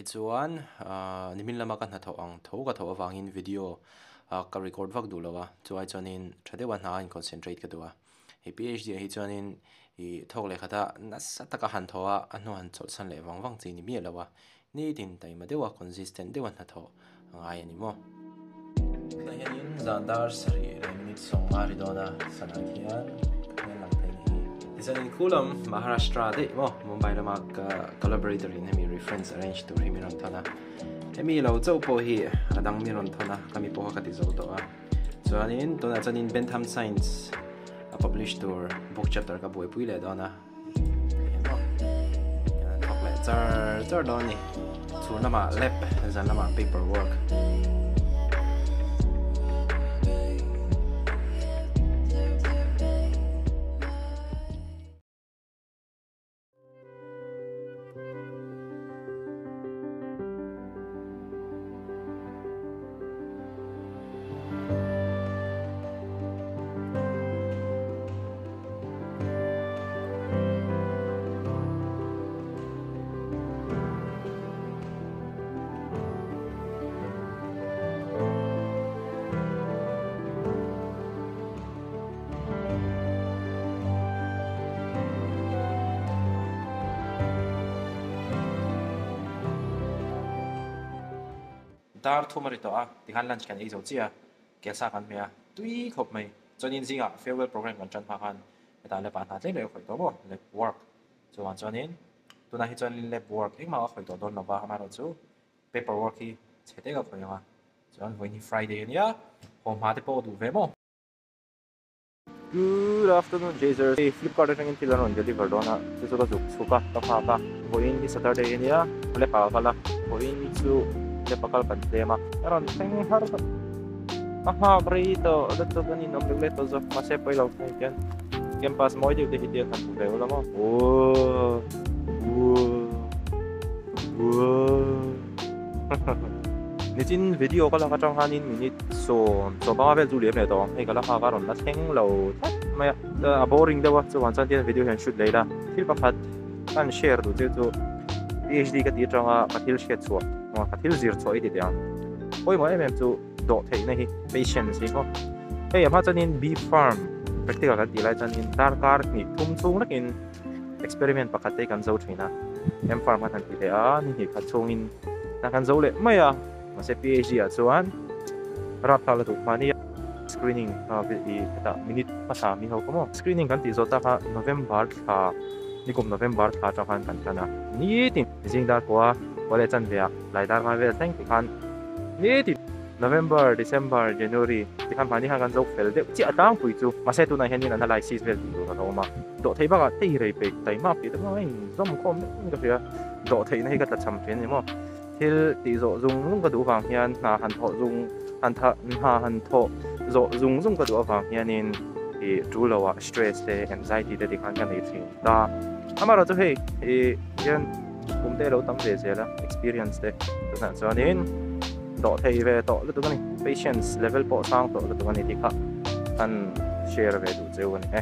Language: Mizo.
hi chuan nimin lama ka hnathawh ang tho ka thawh avangin video ka record vak duh lo a, chuai chuanin tha deuha hna a in concentrate ka duh a. Hei PhD ah hi chuanin ih thawk leh khat a nasa taka han thawh a, a hnu han chawlhsan leh vang vang chi ni miah lo a, nitin taima deuha consistent deuha hnathawh a ngai a ni maw. Tunah hianin zan dar sarih leh minute sawng a ri dawn a, sanah khian ka hmel lang thei ni hi. Tichuanin khu lam Maharashtra daih maw Mumbai lama ka collaborator in hemi reference arrange tur hi min rawn thawn a, hemi lo chauh pawh hi a dang min rawn thawn a, ka mi pawh kha ka ti zo tawh a. Chuanin tunah chuanin Bentham Science a publish tur book chapter ka buaipui leh dawn a. Thawk leh char char dawn a ni. Chhun lamah lab, zan lamah paper work. Dar thum a ri tawh a, tikhan lunch kan ei zo chiah a, kelsa kan hmeh a, tui khawp mai. Chuanin zingah farewell program kan tan hma khan hetah lab ah hna tlem leh a khawih tawh maw, lab work. Chuvang chuanin tunah hi chuan lab work engmah a khawih tawh dawn lova, amaherawhchu paper work hi chhe tek a khawih ang a, chuan vawiin hi Friday a nia, haw hma te pawh a duh ve maw. Good afternoon Jazers, hei Flipkart atangin thil an rawn deliver dawn a, chu chu ka zuk chhuk a, ka nghak a, vawiin hi Saturday a nia, lap ah ka kal a, vawiin chu lap a kal kan tlem a, ka rawn thleng har tawh, ka nghak rei tawh lutuk a ninawm lek lek tawh zawk, mahse pawi lo thung hian campus mawi deuh te hi tiang han hmu ve ula maw. Aww aww aww Nichin video ka lak atang khanin minute sawm sawm panga vel chu liam leh tawh ang hei ka la nghak a rawn la thleng lo tlat mai a a boring deuh a chuvang chuan tian video hian shoot leh ila thil pakhat ka han share duh chiah chu PhD ka tih atanga ka thil hriat chhuah ka thil zir chhuah i ti teh ang pawimawh em em chu dawh theihna hi patience hi maw hei a hma chuanin bee farm practical kan tih lai chuanin darkar hnih thum chhung lekin experiment pakhat te kan zo thin a M farm khan han ti leh a ni hnih khat chhungin hna kan zo leh mai a mahse PhD ah chuan rapthlak la duh mahni screening a i hetah minute hmasa mi ho kha maw screening kan tih zawh tak a November thla nikum November thla atang khan kan tan a nitin zing dar pawha kawleh chanve ah tlai dar ngai vel thleng tih khan nitin November, December, January ti khan mahni khan kan zo fel deuh chiah a tlangpui chu. Mahse tunah hianin analysis vel tih tur a lo awm a. Dawhtheih bakah tei rei peih taima tih te pawh a inzawm khawm deuh in ka hria. Dawhtheihna hi ka tla cham thin a ni maw. Thil tih zawh zung zung ka duh vang hian hna han thawh zung han tha hna han thawh zawh zung zung ka duh avang hianin ih tul loah stress te anxiety te ti khan ka nei thin ta. Amaherawhchu hei ih hian kum te a lo tam ve zel a experience te tunah chuanin. Dawh thei ve tawh lutuk a ni. Patience level pawh sang tawh lutuk a ni tih kha kan share ve duh cheu a ni e.